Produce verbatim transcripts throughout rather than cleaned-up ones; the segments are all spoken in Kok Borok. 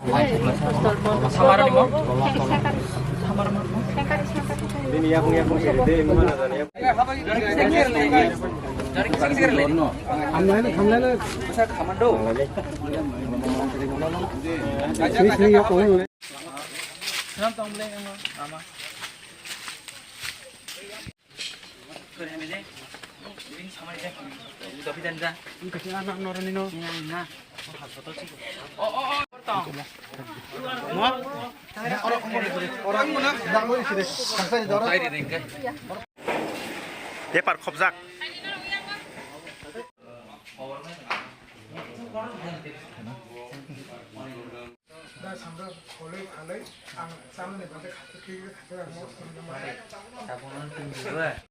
Samarani mo? Samarani mo? Bini yakung yakung seri de, mana jani yakung. Hamlai na, hamlai na. Sini, sini, yakung. Kenapa tong beli ama? Ama. Paper khopjak.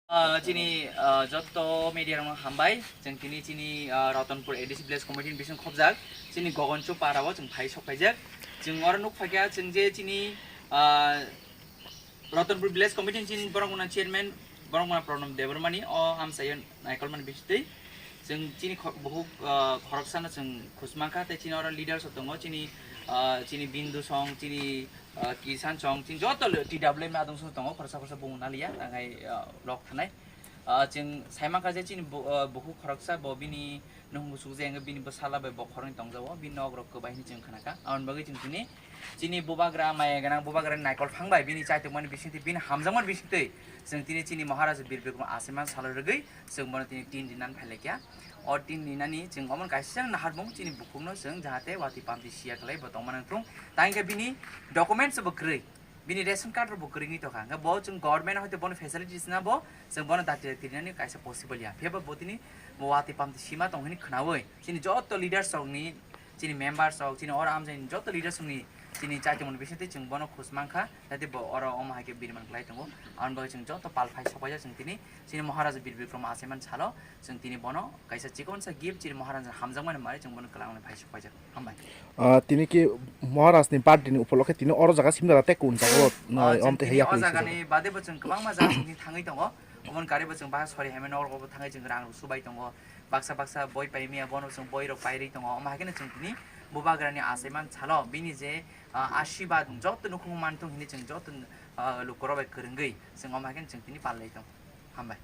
Ah, chini, ah, jotto media rokno hambai. Chwng tini chini, ah, Ratanpur A D C Village Committee ni bising khopjak. Chini Gogonchu para o chwng phai sok phaijak. Chwng oro nuk phaikha chwng je chini, ah, Ratanpur Village Committee ni chini borok gwnang chairman, borok gwnang Pranab Debbarmani o amchaio naikolmani bisingtwi. Chwng chini kho-, bukhuk, ah, khoroksano chwng khusmangkha, tei chini oro leaders rok tongo, chini, ah, chini Bindu song, chini, ah, Kisan song, chini joto le-, T W M adong song tongo, khoroksa khoroksa bung naliya, tangai, ah, lok thanai. Ah, chwng saimangkha je chini bu-, ah, bukhuk khoroksa bo bini nukhung sukjak, bini bwsala bai bokhorokni tongjago, bini nok rok kwbai hinwi chwng khnakha. Aboni bagwi chwng tini chini bubagra, maya gwnang bubagrani naikol phang bai bini chaitokmani bisingtwi, bini hamjakmani bisingtwi chwng tini chini Maharaja Bir Bikram Asaiman salo rwgwi chwng bono tini tin rinani phailaikha. O tin rinani chwng omo kaisa naharmung chini bukhukno chwng jahate watwi pamti siya kwlai bo tongma nang thung. Tangkhe bini documents bo kwrwi, bini ration card rok bo kwrwi wngwi tongkha. Hwnkhe bo chwng government hoite bono facilities na bo chwng bono dati dati rinani kaisa possible ya. Phiya ba bo tini bo watwi pamti sima tong hwnwi khwnawi chini joto leaders rokni, chini members rok, chini oro amchaini joto leaders rokni chini chaitokmani bisingtwi chwng bono khusmangkha, jate bo oro omo hai khe biriman kwlai tongo. Aboni bagwi chwng joto pal phai sokpaijak chwng tini chini Maharaja Bir Bikram Asaiman salo chwng tini bono kaisa chikonsa gift chini Maharaja hamjakmani mari chwng bono kwlangwi phai sokpaijak. Hambai. Ah, tini ki Maharaj ni birthday ni upolokhe tini oro jaga Simdala tei kun jaga o, ah, ah, chwng om tei tini heya o kwrwi jaga sijak. Ni bade bo chwng kwbangma jaga chwng tini thangwi tongo. Omo ni karwi bo chwng bahai sori hai mano, oro bo thangwi chwng rang rok subai tongo. Baksa baksa boi pai mia, bono chwng boi rok pai rwi tongo. Omo hai kheno chwng tini bubagra ni Asaiman salo bini je, ah, asibad joto nukhung man thung hini chwng joto, ah, lukurok bai kwrwngwi chwng omo hai kheno chwng tini pal lai tongo. Hambai.